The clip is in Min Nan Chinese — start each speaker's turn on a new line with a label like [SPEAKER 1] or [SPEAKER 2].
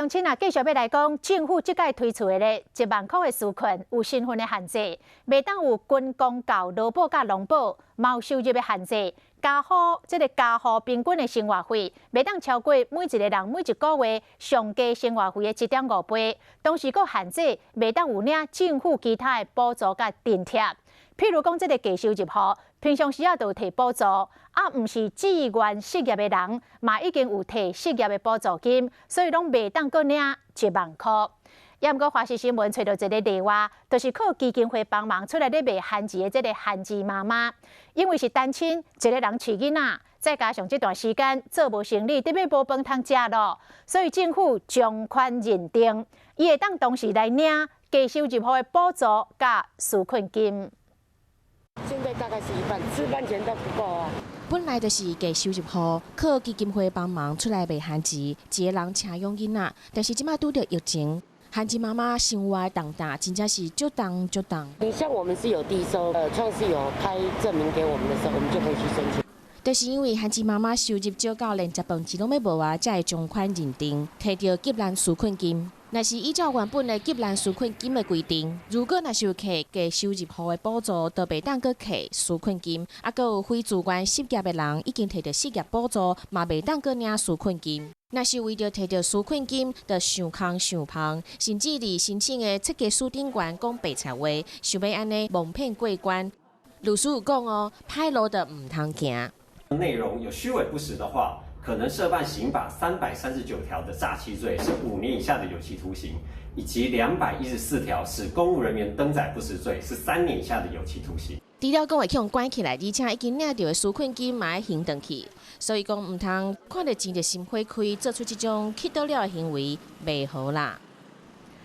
[SPEAKER 1] 鄉親啊，繼續欲來講，政府這擺推出的咧1萬箍的紓困有身份的限制，袂當有軍公教、勞保佮農保，嘛有收入的限制，家戶這个家戶平均的生活費，袂當超過每一个人每一个月上低生活費的1.5倍。同時閣限制袂當有領政府其他的補助佮津貼。譬如講，這个低收入戶平常時仔就有提補助，啊，毋是自願失業的人，嘛已經有提失業的補助金，所以攏袂當閣領一萬箍。也毋過華視新聞揣著一个例外，就是靠基金會幫忙出來咧賣番薯的這个番薯媽媽，因為是單親，一个人飼囡仔，再加上這段時間做無生理，得欲無飯通食咯，所以政府從寬認定，伊會當同時來領低收入戶的補助佮紓困金。
[SPEAKER 2] 現在大概是一半，吃飯錢都不夠啊。
[SPEAKER 3] 本來就是低收入戶，靠基金會幫忙出來賣番薯，一个人請養囡仔。但是這擺拄著疫情，番薯媽媽生活重擔真正是足重足重。
[SPEAKER 2] 你像我們是有低收，創是有開證明給我們的時候，我們就可以去申請。
[SPEAKER 3] 就是因為番薯媽媽收入少到連食飯錢攏欲無啊，才會從寬認定，提著急難紓困金。若是依照原本的急難紓困金的規定，如果若是有提低收入戶的補助，就袂當閣提紓困金；啊，閣有非自願失業的人已經提著失業補助，嘛袂當閣領紓困金。若是為著提著紓困金，就傷空傷芳，甚至佇申請的設計書頂懸講白賊話，想欲按呢蒙騙過關。律師有講哦，歹路就毋通行。
[SPEAKER 4] 內容有虛偽不實的話，可能涉犯刑法339條的詐欺罪，是5年以下的有期徒刑，以及214條使公務人員登載不實罪，是3年以下的有期徒刑。
[SPEAKER 3] 除了講會予人關起來，而且已經領著的紓困金嘛愛還轉去，所以講毋通看著錢就心花開，做出這種乞倒了的行為，袂好啦。